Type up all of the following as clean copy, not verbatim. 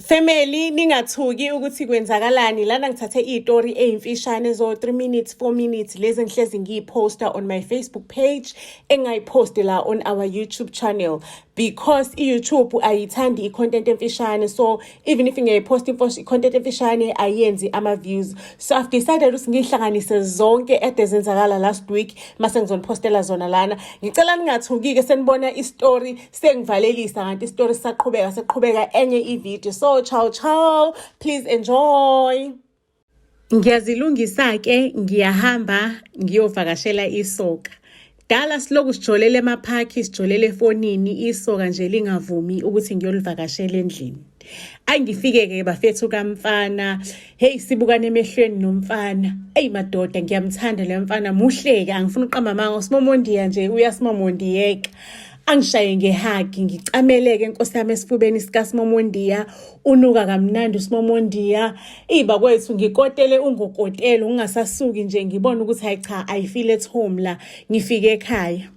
Family, ningathuki ukuthi kwenzakalani lana. Ngithathe iy'tori ey'mfishane zo-3 minutes, 4 minutes, lezi engihlezi ngiyiphosta on my Facebook page, engingayiphosti la on our YouTube channel, because i-YouTube ayithandi i-content emfishane. So even if ngiyayiphosta i-content emfishane, ayenzi ama-views. So I've decided ukuthi ngiyihlanganise zonke ede zenzakala last week, mase ngizoniphostela zona lana. Ngicela ningathuki-ke senibona isitori sengivalelisa, kanti isitori sisaqhubeka, seqhubeka enye ividiyo. So ciao ciao, please enjoy. Ngiyazilungisa-ke, ngiyahamba ngiyovakashela isoka. Dala siloku sijolele emaphakhi, sijolele efonini, isoka nje lingavumi ukuthi ngiyolivakashela endlini. Angifike-ke bafethu kamfana, hey, sibukane emehlweni nomfana. Eyi madoda, ngiyamthanda le mfana, muhle-ke, angifuni uqamba amanga, usimomondiya nje, uyasimomondiyeka. Angishaye nge-hug, ngicameleke nkosi yami esifubeni sikaSimomondiya, unuka kamnandi uSimomondiya. Iba kwethu ngikotele ungokotelo, ngingasasuki nje, ngibona ukuthi hayi cha, I feel at home la, ngifike ekhaya.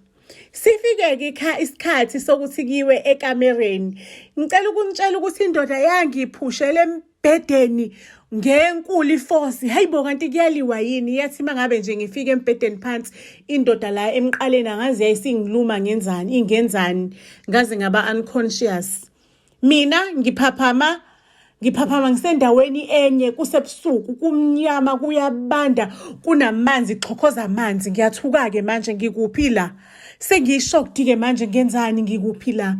Sifike-ke isikhathi sokuthi kiwe ekamereni. Ngicela ukunitshela ukuthi indoda yangiphushela embhedeni ngenkulu i-force. Hayibo, kanti kuyaliwa yini? Yathi mangabe nje ngifike embhedeni phansi, indoda la emqaleni, angazi yayisingiluma ngenzani, ingenzani, ngaze ngaba unconscious. Mina ngiphaphama ngisendaweni enye, kusebusuku, kumnyama, kuyabanda, kunamanzi, xhokhoza amanzi. Ngiyathuka-ke manje, ngikuphi la? Sengiyi-shocked-ke manje, ngenzani, ngikuphi la?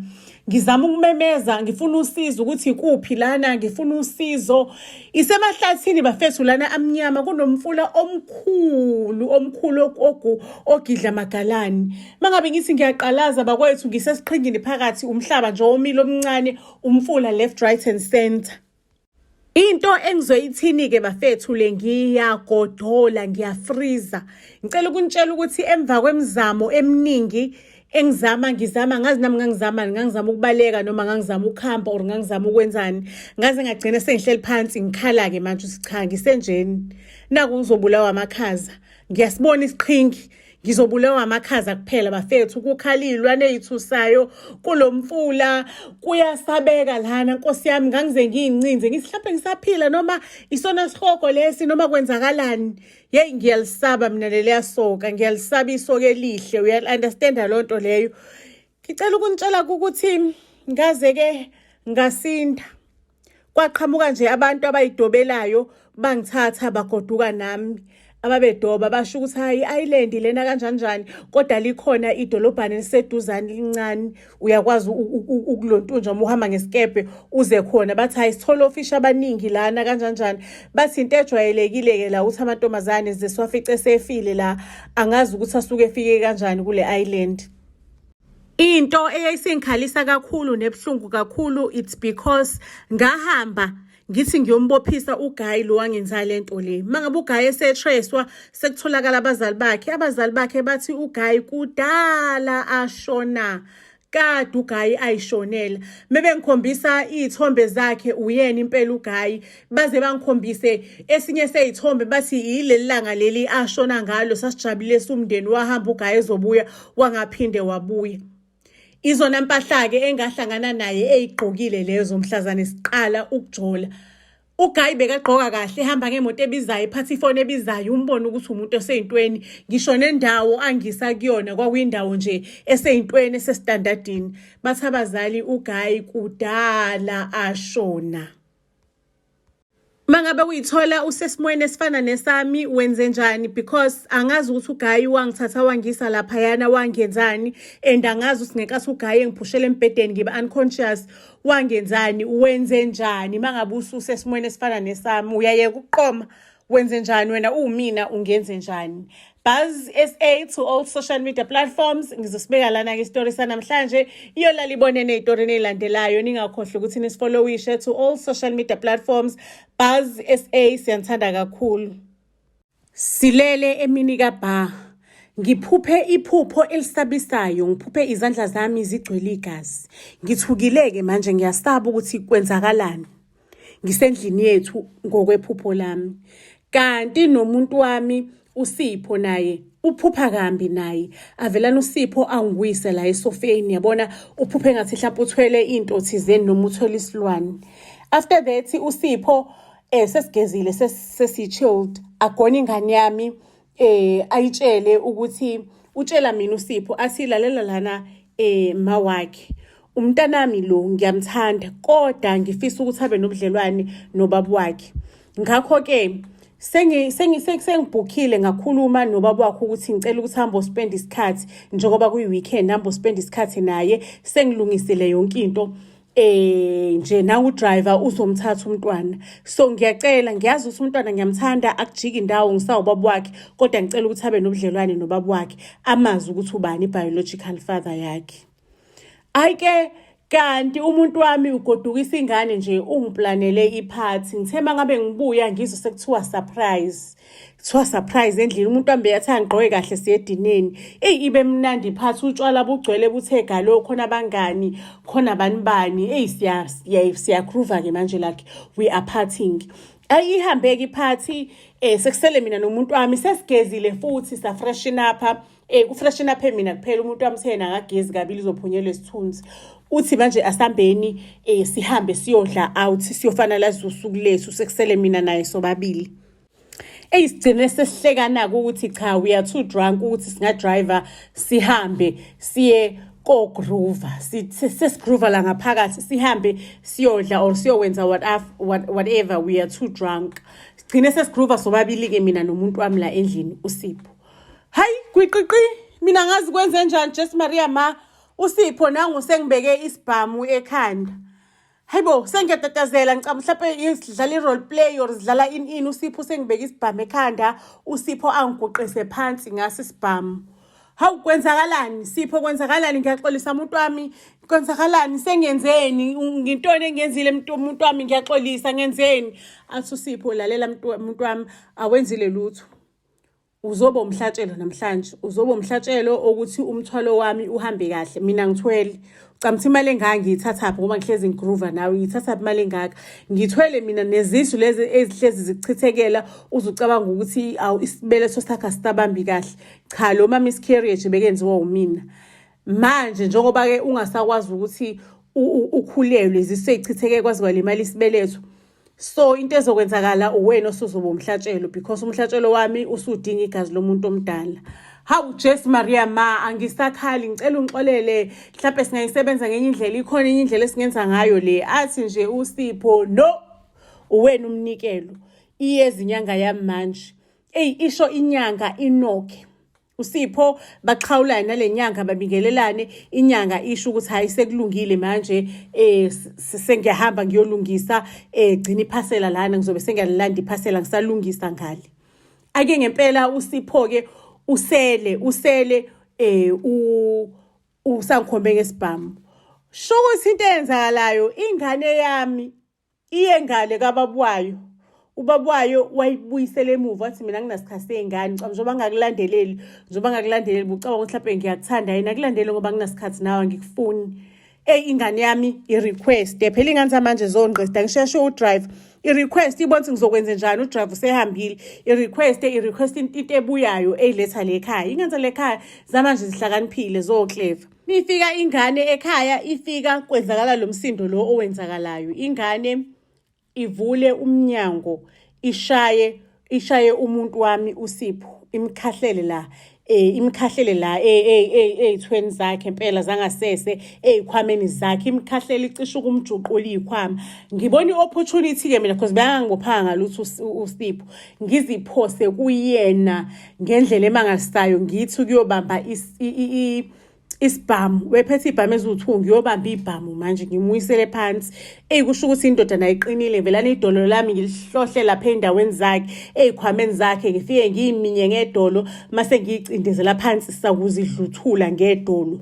Ngizama ukumemeza, ngifuna usizo ukuthi ikuphi lana, ngifuna usizo. Isemahlathini bafethu lana amnyama, kunomfula omkhulu omkhulu ogidla amagalani. Mangabe ngithi ngiyaqalaza bakwethu, ngisesiqhingini phakathi, umhlaba nje omile omncane, umfula left, right and center. Into engizoyithini-ke bafethu le, ngiyagodola, ngiyafriza. Ngicela ukunitshela ukuthi emva kwemizamo eminingi engizama, ngizama, ngazi nami ngangizama, ngangizama ukubaleka noma ngangizama ukuhamba or ngangizama ukwenzani, ngaze ngagcina sengihleli phansi, ngikhala-ke manje ukuthi cha, ngisenjeni, naku ngizobulawa amakhaza, ngiyasibona isiqhingi, ngizobulawa amakhaza kuphela bafethu. Kukhala iy'lwane ey'thusayo kulo mfula, kuyasabeka lana nkosi yami. Ngangize ngiyincinze, ngithi mhlawumbe ngisaphila noma isona sihogo lesi noma kwenzakalani. Yeyi, ngiyalisaba mina leliya soka, ngiyalisaba isoka elihle, uyali-understanda loo nto leyo. Ngicela ukunitshela ukuthi ngaze-ke ngasinda, kwaqhamuka nje abantu abayidobelayo, bangithatha bagoduka nami. Ababedoba basho ukuthi hayi, i-island lena kanjani njani, kodwa likhona idolobhane eliseduzane elincane, uyakwazi ukulontunja uma uhamba ngesikebhe uze khona. Bathi hayi, sithola ofishi abaningi lana kanjani njani. Bathi into ejwayelekile-ke la ukuthi amantombazane ze siwafice sefile la, angazi ukuthi asuke efike kanjani kule island. Into eyayisingikhalisa kakhulu nebuhlungu kakhulu, it's because ngahamba ngithi ngiyombophisa uGuy lo wangenza lento le. Mangabe uGuy esetracewa, sekutholakala abazali bakhe, abazali bakhe bathi uGuy kudala ashona, kade uGuy ayishonela. Mebengikhombisa iy'thombe zakhe, uyena impela uGuy. Baze bangikhombise esinye sey'thombe, bathi yileli langa leli ashona ngalo, sasijabulile sumndeni, wahamba uGuy ezobuya, wangaphinde wabuya. Izona mpahla-ke engahlangana naye eyigqokile lezo mhlazane siqala ukujola. UGuy bekagqoka kahle, ehamba ngemoto ebizayo, ephatha ifoni ebizayo, umbone ukuthi umuntu oseyintweni. Ngisho nendawo angisa kuyona kwakuyindawo nje eseyintweni, esestandardini. Bathi abazali uGuy kudala ashona. Mangabe uyithola usesimweni esifana nesami, wenze njani? Because angazi ukuthi uGuy wangithatha wangisa laphayana wangenzani, and angazi ukuthi ngenkathi uGuy engiphushela embhedeni ngiba unconscious wangenzani. Wenze njani mangabe ususesimweni esifana nesami? Uyayeka ukuqoma? Wenze njani wena? Uwumina, ungenze njani? Buzz SA to all social media platforms. Ngizosibeka lana-ke isitori sanamhlanje, iyolala ibone ney'tori ney'landelayo. Ningakhohlwa ukuthi nisifollowishe to all social media platforms, Buzz SA. Siyanithanda kakhulu. Silele emini kabha, ngiphuphe iphupho elisabisayo, ngiphuphe izandla zami zigcwele igazi. Ngithukile-ke manje, ngiyasaba ukuthi kwenzakalani. Ngisendlini yethu ngokwephupho lami, kanti nomuntu wami uSipho naye. Uphupha kambi naye. Avelana uSipho angiwise la esofeni yabona uphuphe ngathi mhlawumbe uthwele into thizeni noma uthwele isilwane. After that uSipho sesigezile sesi-chilled agone ingane yami ayitshele ukuthi utshela mina uSipho athi lalela lana ma wakhe umntanami lo ngiyamthanda kodwa ngifisa ukuthi abe nobudlelwane nobaba wakhe. Ngakho-ke sengibhukhile ngakhuluma nobaba wakhe ukuthi ngicela ukuthi hambe ospend isikhathi njengoba kuyi-weekend hambe ospend isikhathi naye sengilungisile yonke into nje nawu udriver uzomthatha umntwana. So ngiyacela, ngiyazi ukuthi umntwana ngiyamthanda akujiki indawo ngisawubaba wakhe kodwa ngicela ukuthi abe nobudlelwane nobaba wakhe amazi ukuthi ubani i-biological father yakhe. Hhayi ke kanti umuntu wami ugodukisa ingane nje ungiplanele iphathi. Ngithe uma ngabe ngibuya ngizwe sekuthiwa surprise. Kuthiwa surprise endlini umuntu wami beyathi angigqoke kahle siye edineni. Eyi ibe mnandi iphathi utshwala bugcwele buthe galo khona abangani khona bani bani. Eyi siya-groove-ke manje like we are partying. Ayi ihambe-ke iphathi sekusele mina nomuntu wami sesigezile futhi sa-freshen up. Ku-freshen up mina kuphela umuntu wami uthena akagezi kabili uzophunyelwa isithunzi. Uthi manje asambeni sihambe siyodla out siyofinalize usuku lethu sekusele mina naye sobabili. Eyi sigcine sesihlekana-ke ukuthi cha we are too drunk ukuthi singa-drive sihambe siye ko-groove sesigroova la ngaphakathi sihambe siyodla or siyokwenza whatever we are too drunk. Sigcine sesigroova sobabili-ke mina nomuntu wami la endlini uSipho. Hayi gwiqiqi mina ngazi kwenze njani Jesu Maria ma uSipho nangu sengibeke isibhamu ekhanda. Hayibo sengiyatatazela ngicabanga mhlawumbe sidlala i-role play or sidlala in uSipho sengibeke isibhamu ekhanda uSipho angiguqise phansi ngaso isibhamu. Hawu kwenzakalani Sipho kwenzakalani ngiyaxolisa umuntu wami kwenzakalani sengiyenzeni ngintoni engiyenzile umuntu wami ngiyaxolisa ngenzeni. Athi uSipho lalela muntu wami awenzile lutho. Uzoba umhlatshelo namhlanje, uzoba umhlatshelo ukuthi umthwalo wami uhambe kahle. Mina ngithwele. Ucamtha imali engaka ngiyithathaphi ngoba ngihlezi ngigroova nawe ngiyithathaphi imali engaka. Ngithwele mina nezisu lezi ezihlezi zikuchithekela uze ucabanga ukuthi awu isibeletho sakho asisabambi kahle. Cha lo ma miscarriage bekenziwa umina. Manje njengoba-ke ungasakwazi ukuthi ukhulelwe izisu seyichitheke kwaze kwalimala isibeletho. So into ezokwenzakala uwena osuzoba umhlatshelo because umhlatshelo wami usudinga igazi lomuntu omdala. Hawu Jesu Maria ma angisakhali ngicela ungixolele mhlawumbe singayisebenza ngenye indlela ikhona enye indlela esingenza ngayo le. Athi nje uSipho no uwena umnikelo iyeza inyanga yami manje. Eyi isho inyanga inokhe. USipho baxhawulane nale nyanga babingelelane inyanga isho ukuthi hayi sekulungile manje sengiyahamba ngiyolungisa gcina iphasela lana ngizobe sengiyalilanda iphasela ngisalungisa ngale. Ake ngempela uSipho ke usele usangikhombe ngesibhamu. Sho ukuthi into eyenzakalayo ingane yami iye ngale kababa wayo. Ubaba wayo wayibuyisela emuva wathi mina nginasikhathi sey'ngane cha njengoba ngakulandeleli njengoba ngakulandeleli bucabanga ukuthi mhlawumbe ngiyakuthanda yini akulandeli ngoba nginasikhathi nawe angikufuni. Eyi ingane yami i-request phela ingane zamanje zongqesta ngisheshe udrive i-request ibona ukuthi ngizokwenze njani udrive usehambile i-request into ebuyayo eyiletha le ekhaya ingane zale ekhaya zamanje zihlakaniphile zokleva. Ifika ingane ekhaya ifika kwenzakala lo msindo lo owenzakalayo ingane ivule umnyango ishaye umuntu wami uSipho imkhahlele la imkhahlele la ey'thweni zakhe impela zangasese ey'khwameni zakhe imkhahlele icishe ukumjuqula iy'khwama. Ngibona i-opportunity-ke mina because bekangangibophanga ngalutho uSipho ngiziphose kuyena ngendlela emangalisayo ngithi kuyobamba isibhamu wephethe ibhamu eziwu-2 ngiyobamba ibhamu manje ngimuyisele phansi. Eyi kusho ukuthi indoda nayo iqinile velana idolo lami ngilihlohle lapha ey'ndaweni zakhe ey'khwameni zakhe ngifike ngiyiminye ngedolo mase ngiyicindezela phansi sakuzidluthula ngedolo.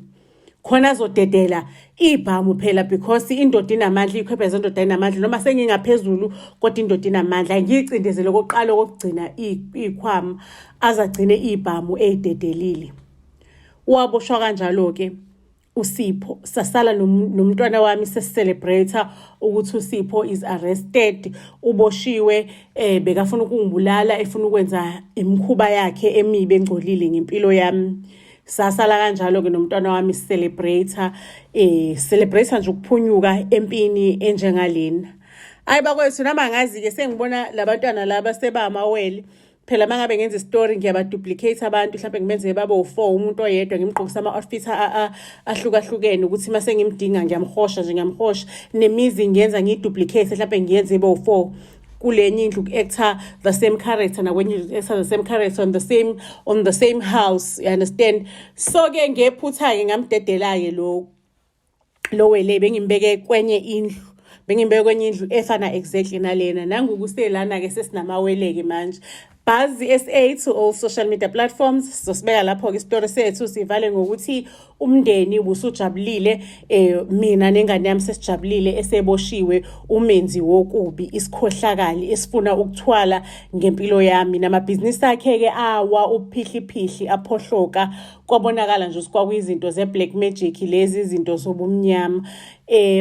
Khona azodedela ibhamu phela because indoda inamandla ikhwephe zendoda inamandla noma sengingaphezulu kodwa indoda inamandla ngiyicindezele kokuqala okokugcina iy'khwama azagcine ibhamu eyidedelile. Waboshwa kanjalo-ke uSipho, sasala nomntwana wami sesicelebrate ukuthi uSipho is arrested, uboshiwe. Bekafuna ukungibulala, efuna ukwenza imikhuba yakhe emibi engcolile ngempilo yami. Sasala kanjalo ke nomntwana wami celebrate, celebrate nje ukuphunyuka empini enjengalena. Ayi bakwethu, nami angazi ke, sengibona labantwana laba sebamawele. Phela uma ngabe ngenza isitori ngiyaba-duplicate abantu, mhlawumbe ngibenze babe u-four, umuntu oyedwa ngimgqokisa ama-outfit ahlukahlukene, ukuthi uma sengimdinga ngiyamhosha nje, ngiyamhosha. Nemizi ngiyenza ngiyi-duplicate, mhlawumbe ngiyenze ibe u-four, kulenye indlu ku-actor the same character, nakwenye indlu ku-actor the same character on the same house, you understand? So-ke ngephutha-ke ngamdedela-ke lo wele bengimbeke kwenye indlu, bengimbeke kwenye indlu efana exactly nalena. Nangukuselana-ke sesinamawele-ke manje. Buzz SA to all social media platforms. Sizosibeka lapho-ke isitori sethu, sivale ngokuthi umndeni ubusujabulile, mina nengane yami sesijabulile eseboshiwe umenzi wokubi, isikhohlakali esifuna ukuthwala ngempilo yami. Namabhizinisi akhe-ke awa uphihliphihli, aphohloka, kwabonakala nje ukuthi kwakuyizinto ze-black magic lezi, izinto zobumnyama.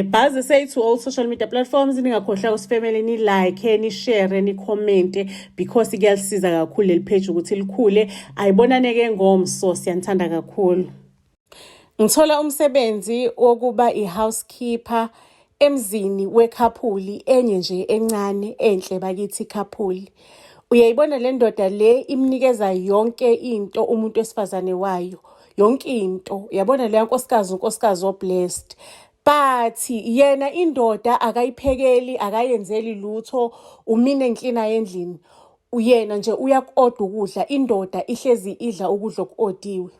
Buzz SA to all social media platforms. Ningakhohlwa usifemele, ni like, ni share, ni comment, because kuyalisiza kakhulu leli page ukuthi likhule. Ayibonane ke ngomso, siyanithanda kakhulu. Ngithola umsebenzi wokuba i-housekeeper emzini we-couple enye nje encane enhle bakithi couple. Uyayibona le ndoda le imnikeza yonke into umuntu wesifazane wayo, yonke into. Uyabona leya nkosikazi, unkosikazi o-blessed. But yena indoda akayiphekeli, akayenzeli lutho, umina enklina endlini. Uyena nje uyaku-order ukudla, indoda ihlezi idla ukudla oku-ordiwe.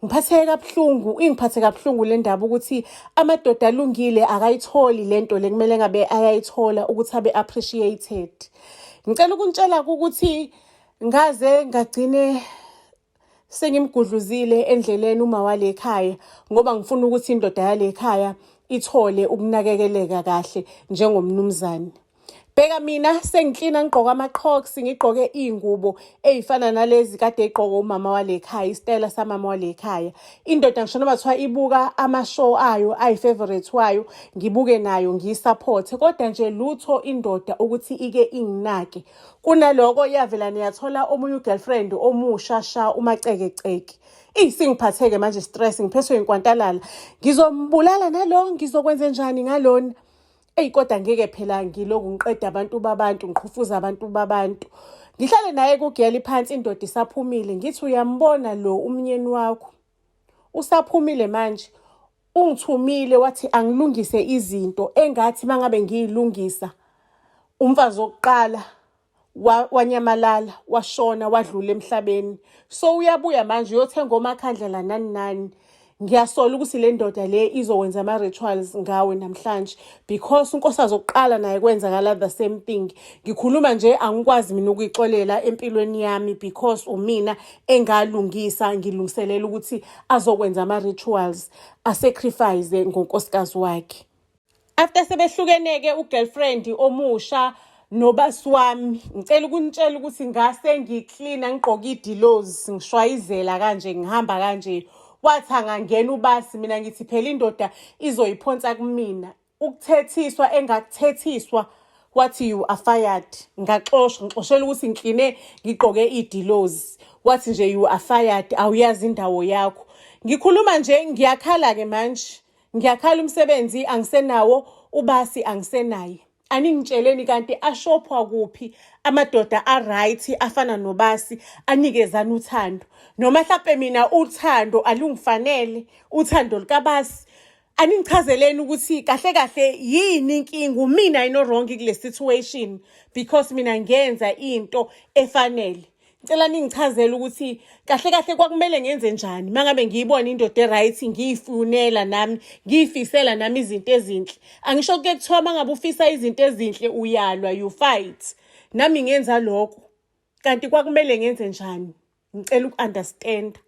Ngiphatheke kabuhlungu, ingiphathe kabuhlungu le ndaba ukuthi amadoda alungile akayitholi lento le kumele ngabe ayayithola ukuthi abe appreciated. Ngicela ukunitshela ukuthi ngaze ngagcine sengimgudluzile endleleni uma wale ekhaya, ngoba ngifuna ukuthi indoda yale ekhaya ithole ukunakekeleka kahle njengomnumzane. Bheka mina sengiklina, ngigqoke ama-Crocs, ngigqoke iy'ngubo ey'fana nalezi kade ey'gqoke umama wale ekhaya, isitayela samama wale ekhaya. Indoda ngisho noma kuthiwa ibuka ama-show ayo ayi-favourite wayo, ngibuke nayo ngiyi-supporte, kodwa nje lutho indoda ukuthi ike inginake. Kunaloko yavela niyathola omunye u-girlfriend omusha sha, umacekeceke. Singiphatheke manje stress, ngiphethwe inkwantalala. Ngizombulala nalo, ngizokwenze njani ngalona? Eyi kodwa ngeke phela ngiloku ngiqeda abantu babantu, ngiqhufuza abantu babantu. Ngihlale naye kugeli phansi, indoda isaphumile, ngithi uyambona lo umnyeni wakho. Usaphumile manje. Ungithumile wathi angilungise izinto engathi mangabe ngiyilungisa umfazi wokuqala wanyamalala, washona, wadlula emhlabeni. So uyabuya manje uyothenga omakhandlela nani nani. Ngiyasola ukuthi le ndoda le izokwenza ama-rituals ngawe namhlanje, because unkosikazi wokuqala naye kwenzakala the same thing. Ngikhuluma nje angikwazi mina ukuyixolela empilweni yami, because umina engalungisa, ngilungiselela ukuthi azokwenza ama-rituals, a-sacrifice ngonkosikazi wakhe. After sebehlukene-ke u-girlfriend omusha nobasi wami, ngicela ukunitshela ukuthi ngase ngiklina, ngigqoke idilozi, ngishwayizela kanje, ngihamba kanje. Wathi angangena ubasi, mina ngithi phela indoda izoyiphonsa kumina. Ukuthethiswa engakuthethiswa, wathi you are fired. Ngaxoshwa, ngixoshela ukuthi ngikline, ngigqoke idilozi. Wathi nje you are fired, awuyazi indawo yakho. Ngikhuluma nje ngiyakhala-ke manje. Ngiyakhala, umsebenzi angisenawo, ubasi angisenaye. Aningitsheleni kanti ashophwa kuphi amadoda a-right afana nobasi, anikezana uthando? Noma hlampe mina uthando alungifanele, uthando lukabasi. Aningichazeleni ukuthi kahle kahle yini inkinga, umina yini o-wrong kule situation, because mina ngenza into efanele. Ngicela ningichazele ukuthi kahle kahle kwakumele ngenze njani mangabe ngiyibona indoda e-right, ngiyifunela nami, ngiyifisela nami izinto ezinhle. Angisho kuke kuthiwa mangabe ufisa izinto ezinhle uyalwa, you fight. Nami ngenza lokho. Kanti kwakumele ngenze njani? Ngicela uku-understand.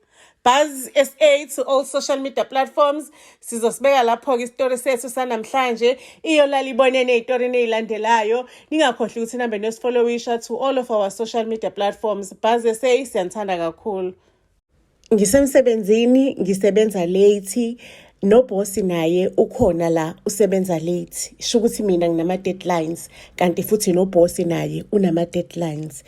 Buzz SA to all social media platforms. Sizosibeka lapho-ke isitori sethu sanamhlanje. Iyolala ibonene ey'torini ey'landelayo. Ningakhohlwa ukuthi nihambe niyosifollowisha to all of our social media platforms. Buzz SA, siyanithanda kakhulu. Ngisemsebenzini, ngisebenza late. Nobhosi naye ukhona la usebenza late. Sho ukuthi mina nginama-deadlines kanti futhi nobhosi naye unama-deadlines.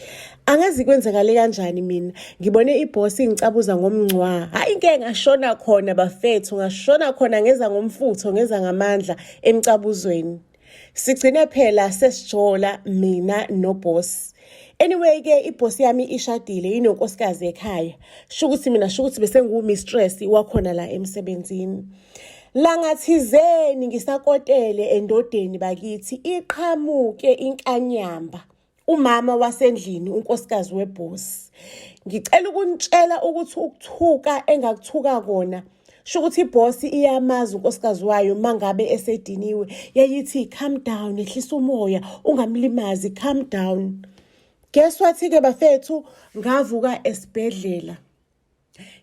Angazi kwenzakale kanjani mina ngibone ibhosi ingicabuza ngomncwa. Hayi ngeke ngashona khona bafethu, ngashona khona ngeza ngomfutho, ngeza ngamandla emcabuzweni. Sigcine phela sesijola mina noboss. Anyway ke iboss yami ishadile inonkosikazi ekhaya. Shukuthi mina shukuthi bese ngiwu-mistress wakhona la emsebenzini. Langathizeni ngisakotele endodeni bakithi iqhamuke inkanyamba. Umama wasendlini unkosikazi webhosi. Ngicela ukunitshela ukuthi ukuthuka engakuthuka kona sho ukuthi ibhosi iyamazi unkosikazi wayo mangabe esediniwe yayithi calm down ehlisa umoya ungamlimazi calm down. Guess what ke bafethu ngavuka esibhedlela.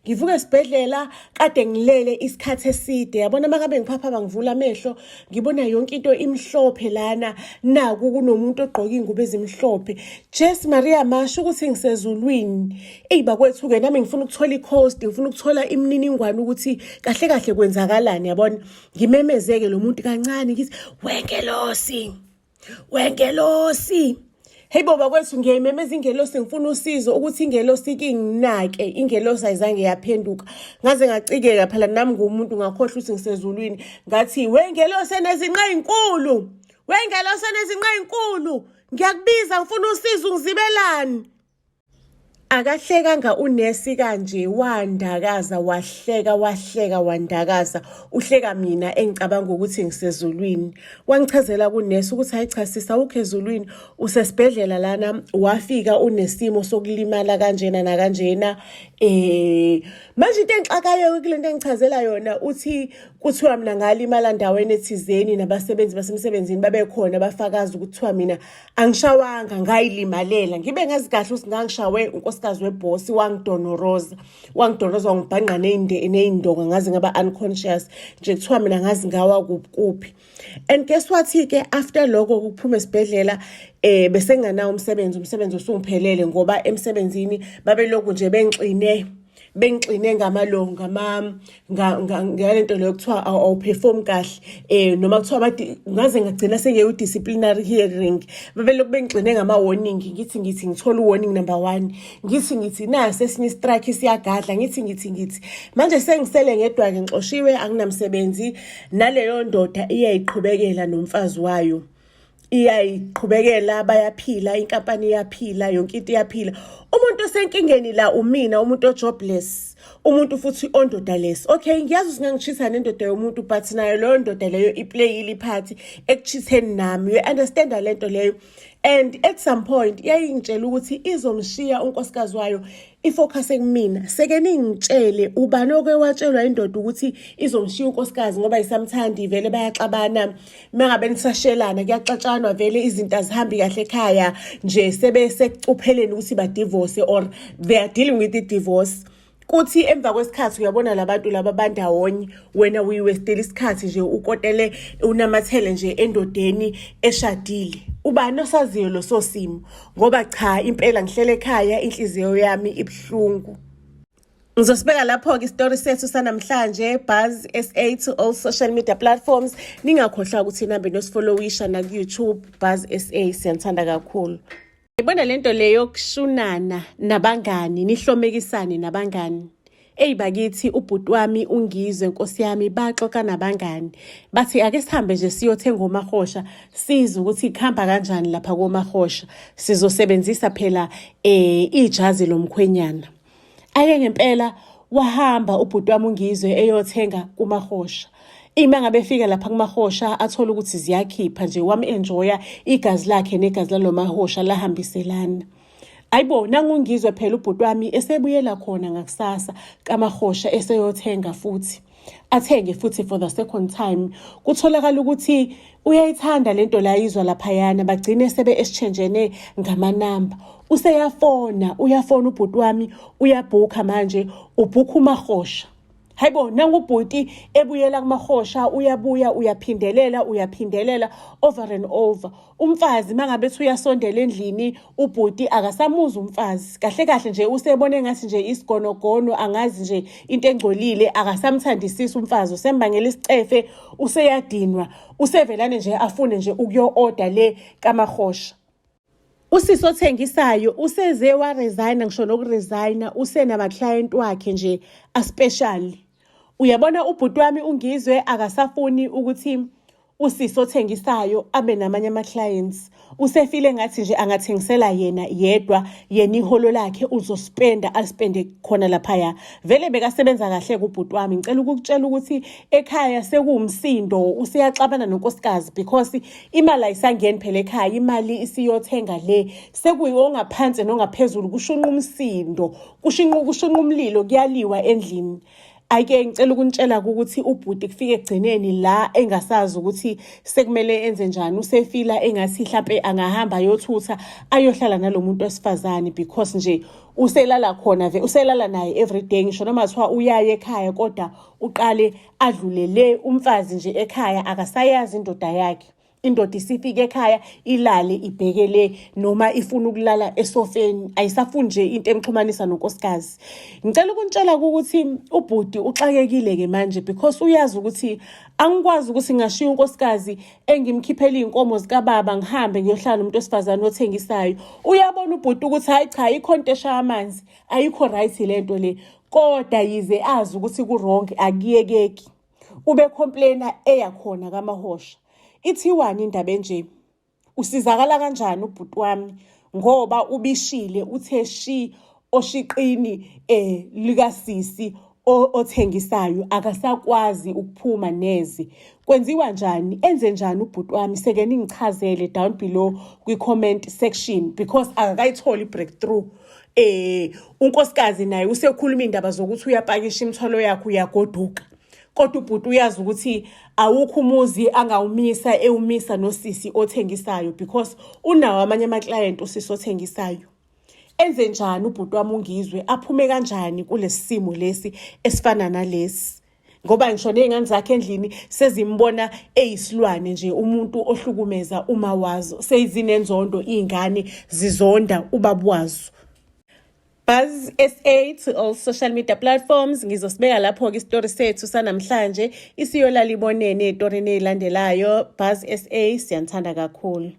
Ngivuka esibhedlela kade ngilele isikhathi eside yabona uma ngabe ngiphaphama ngivula amehlo ngibona yonke into imhlophe lana naku kunomuntu ogqoke iy'ngubo ezimhlophe Jesu Maria masho ukuthi ngisezulwini eyi bakwethu-ke nami ngifuna ukuthola i-cost ngifuna ukuthola imininingwane ukuthi kahle kahle kwenzakalani yabona ngimemezeke lo muntu kancane ngithi wengelosi Wengelosi. Hey bo bakwethu ngiyayimemeza ingelosi ngifuna usizo ukuthi ingelosi ikinginake ingelosi ayizange yaphenduka ngaze ngacikeka phela nami ngumuntu ngakhohlwa ukuthi ngisezulwini ngathi wengelosi enezinqa ezinkulu wengelosi enezinqa ezinkulu ngiyakubiza ngifuna usizo ungizibelani. Akahlekanga unesi kanje wandakaza wahleka wahleka wandakaza uhleka mina engicabanga ukuthi ngisezulwini wangichazela kunesi ukuthi hayi cha sisi awukho ezulwini usesibhedlela lana wafika unesimo sokulimala kanjena nakanjena eh manje into engixakayo kulento engichazela yona uthi kuthiwa mina ngalimala ndaweni ethizeni nabasebenzi basemsebenzini babekhona bafakaza ukuthiwa mina Angishawanga ngayilimalela ngibe ngazi kahle ukuthi ngangishawe unkosikazi webhosi wangidonoroza wangidonoroza wangibhanqa ney'ndonga ngaze ngaba unconscious nje kuthiwa mina ngazi ngawa kuphi and guess what-ke after lokho kuphuma esibhedlela eh bese nginganawo umsebenzi umsebenzi usungiphelele ngoba emsebenzini babelokhu nje bengixine bengixine ngamalo ngama ngalento leyo kuthiwa awuperform kahle eh noma kuthiwa bathi ngaze ngagcina sengiye disciplinary hearing babelokhu bengixine ngama warning ngithi ngithi ngithola u-warning number 1 ngithi ngithi nasi esinye strike siyagadla ngithi ngithi ngithi manje sengisele ngedwa ke ngixoshiwe anginamsebenzi naleyo ndoda iyayiqhubekela nomfazi wayo iyayiqhubekela bayaphila inkampani iyaphila yonke into iyaphila umuntu osenkingeni la umina umuntu ojobless umuntu futhi ondodaless okay ngiyazi ukuthi ngangishisa nendoda yomuntu but nayo leyo ndoda leyo iplayile iphathi ekuchitheni nami you understand lento leyo and at some point yayingitshela ukuthi izomshiya unkosikazi wayo ifocus kumina seke ningitshele ubani oke watshelwa indoda ukuthi izomshiya unkosikazi ngoba isamthandi vele bayaxabana mangabe nisashelana kuyaxatshanwa vele izinto azihambi kahle ekhaya nje sebe sekucupheleni ukuthi badivorce or they are dealing with the divorce kuthi emva kwesikhathi uyabona labantu laba bandawonye wena uyiwestela isikhathi nje ukotele unamathele nje endodeni eshadile ubani osaziyo lo simo ngoba cha impela ngihlele ekhaya inhliziyo yami ibuhlungu. Ngizosibeka lapho-ke isitori sethu sanamhlanje Buzz SA to all social media platforms. Ningakhohlwa ukuthi nihambe nosifollowisha naku-YouTube Buzz SA siyanithanda kakhulu. Ngibona lento le yokushunana nabangani nihlomekisane nabangani. Eyi bakithi ubhuti wami ungizwe nkosi yami baxoxa nabangani bathi ake sihambe nje siyothenga omahosha sizwe ukuthi kuhamba kanjani lapha komahosha sizosebenzisa phela eh ijazi lomkhwenyana. Ake ngempela wahamba ubhuti wami ungizwe eyothenga kumahosha. Ima ngabe efika lapha kumahosha athola ukuthi ziyakhipha nje wam-enjoya igazi lakhe negazi lalomahosha lahambiselana. Ayibo nangungizwe phela ubhuti wami esebuyela khona ngakusasa kamahosha eseyothenga futhi athenge futhi for the second time kutholakala ukuthi uyayithanda lento la izwa laphayana bagcine sebe exchangeene ngamanamba useyafona uyafona ubhuti wami uyabhukha manje ubhukha umahosha. Hayibo, nangubhuti ebuyela kumahosha, uyabuya uyaphindelela, uyaphindelela over and over. Umfazi mangabe ethi uyasondela endlini, ubhuti akasamuzi umfazi. Kahle kahle nje usebone engathi nje isigonogono, angazi nje into engcolile, akasamthandisisi umfazi, usembangela isicefe, useyadinwa, usevelane nje afune nje ukuyo-order le kamahosha. Usisi othengisayo useze waresigna, ngisho nokuresigna, usenama-client wakhe nje a-special. Uyabona ubhuti wami uNgizwe akasafuni ukuthi usisi othengisayo abe namanye ama-clients. Usefile ngathi nje angathengisela yena yedwa, yena iholo lakhe uzospenda, alispende khona laphaya. Vele bekasebenza kahle kubhuti wami. Ngicela ukukutshela ukuthi ekhaya sekuwumsindo, useyaxabana nonkosikazi because imali ayisangeni phela ekhaya, imali isiyothenga le. Sekuyongaphansi nongaphezulu, kushunqa umsindo, kushunqa umlilo, kuyaliwa endlini. Ake ngicela ukunitshela ukuthi ubhuti kufike ekugcineni la engasazi ukuthi sekumele enze njani. Usefila engathi hlampe angahamba ayothutha ayohlala nalo muntu wesifazane because nje uselala khona ve uselala naye everyday, ngisho noma kuthiwa uyaya ekhaya kodwa uqale adlule le umfazi nje ekhaya, akasayazi indoda yakhe. Indoda isifike ekhaya ilale ibheke le noma ifuna ukulala esofeni, ayisafuni nje into emxhumanisa nonkosikazi. Ngicela ukunitshela ukuthi ubhuti uxakekile-ke manje because uyazi ukuthi angikwazi ukuthi ngingashiya unkosikazi engimkhiphela iy'nkomo zikababa ngihambe ngiyohlala nomuntu wesifazane othengisayo. Uyabona ubhuti ukuthi hhayi cha, ayikho into eshaya amanzi, ayikho right le nto le, kodwa yize azi ukuthi ku-wrong akuyekeki. Ube-complaina eya khona kamahosha. Ithiwani indaba enje? Usizakala kanjani ubhuti wami ngoba ubishile uthe shi oshiqini likasisi othengisayo, akasakwazi ukuphuma neze. Kwenziwa njani? Enze njani ubhuti wami? Seke ningichazele down below kwi-comment section because akakayitholi i-breakthrough. Unkosikazi naye usekhuluma indaba zokuthi uyapakisha imithwalo yakhe uyagoduka, kodwa ubhuti uyazi ukuthi awukho umuzi angawumisa ewumisa nosisi othengisayo because unawo amanye ama-client usisi othengisayo. Enze njani ubhuti wami uNgizwe? Aphume kanjani kulesi simo lesi esifana nalesi? Ngoba ngisho ney'ngane zakhe endlini sezimbona eyisilwane nje, umuntu ohlukumeza uma wazo, sezinenzondo iy'ngane, zizonda ubaba wazo. Buzz SA to all social media platforms. Ngizosibeka lapho-ke isitori sethu sanamhlanje, isiyolala ibonene ey'torini ey'landelayo. Buzz SA, siyanithanda kakhulu.